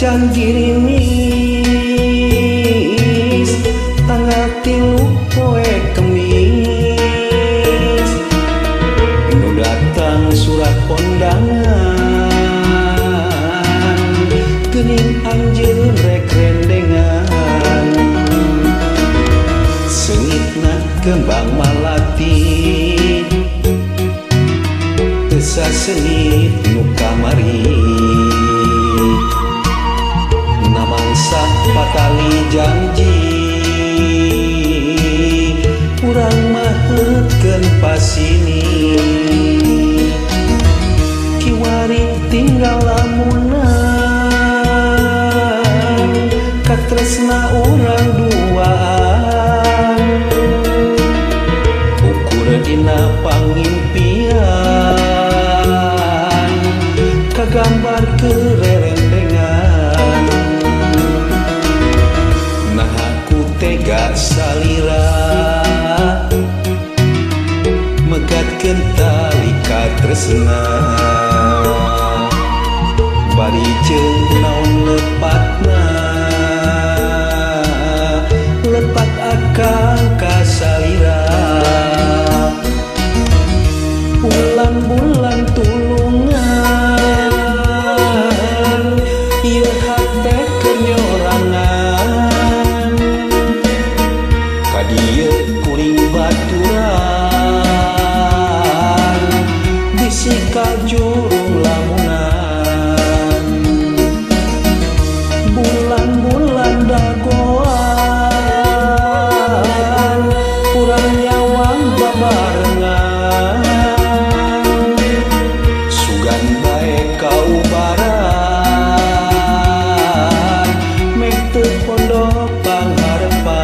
Sanajan girimis tanggal 3 poe Kemis, nu datang surat kondangan geuning anjeun rek rendengan. Seungitna kembang malati teu saseungit nu kamari, namangsa patali janji urang maheutkeun pasini. Kiwari tinggal lamunan katresna urang duaan, ukur dina pangimpian kagambar kererendengan. Nah aku tega salira megatkeun tali katresna, bari jeung naon lepatna lepat akang ka salira. Bulan-bulan tulungan ieu hate keur nyorangan, ka dieu kuring baturan bisi kajurung lamunan. Bulan-bulan dagoan urang nyawang babarengan, sugan bae kaubaran meh teu pondok pangharepan.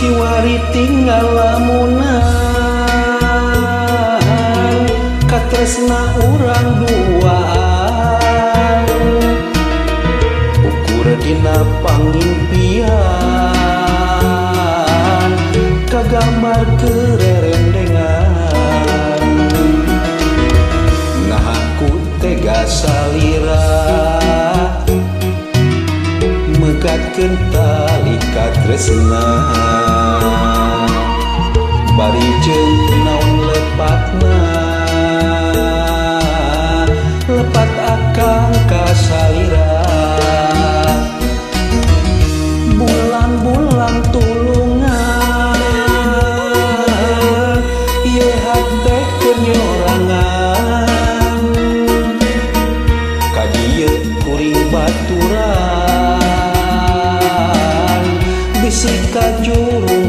Kiwari tinggal lamunan katresna urang duaan, ukur dina pangimpian kagambar kererendengan. Nah aku tega salira megatkeun tali katresna, bari jeung naon lepatna lepat akang ka salira. Bulan-bulan tulungan ieu hate keur nyorangan, ka dieu kuring baturan bisi kajurung.